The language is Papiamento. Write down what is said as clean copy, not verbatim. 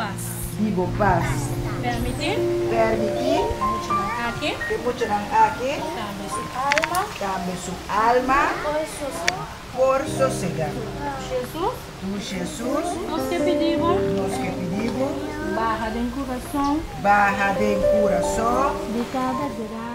pas. Di bo pas. Permití. Permití. E muchanan aki. E muchanan aki. Tambe su alma. Tambe su alma. Por sosegá. Por sosegá. Jesus. Tu Jesus. Nos ke pidi bo. Nos ke pidi bo. Baha den kurason. Baha den kurason. Di kada grandi.